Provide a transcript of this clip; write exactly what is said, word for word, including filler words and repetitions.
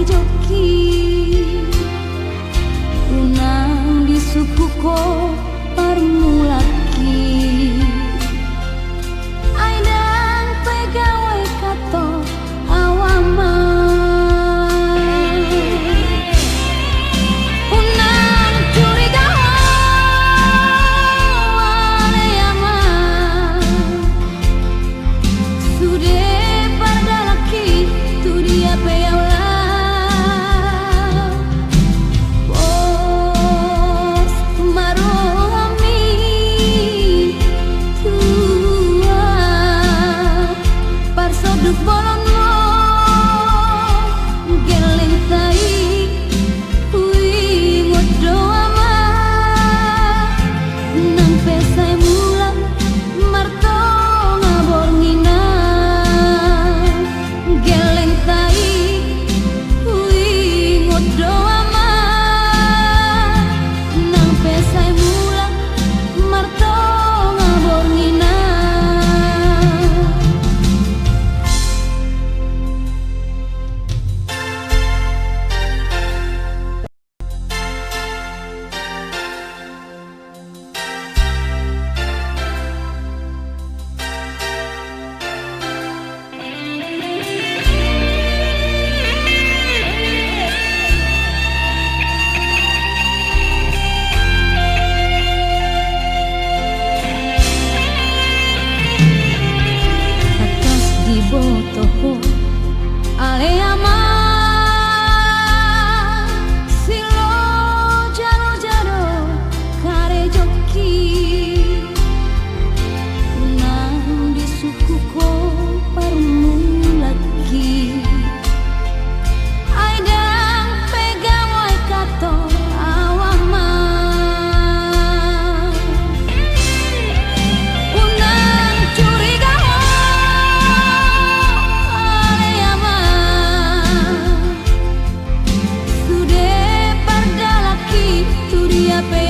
Jokki, unang disungkun ho parmulangki. Ai ndang pe gabe kator au ama. Unang curiga ho ale ama. Sude pardalangki tu dia pe au laho. Pos ma rohami tu ahu parsonduk bolonmu. Gellengta i huingot do ama, nang pe sai mulak martonga borngin. Gellengta i huingot do ama, nang pe sai mulak martonga borngin. Tangkas diboto ho ale ama, siloja-loja do karejongki. Unang disungkun ho parmulangki. Ai ndang pe gabe kator au ama. Unang curiga ho ale ama. Sude pardalangki tu dia pe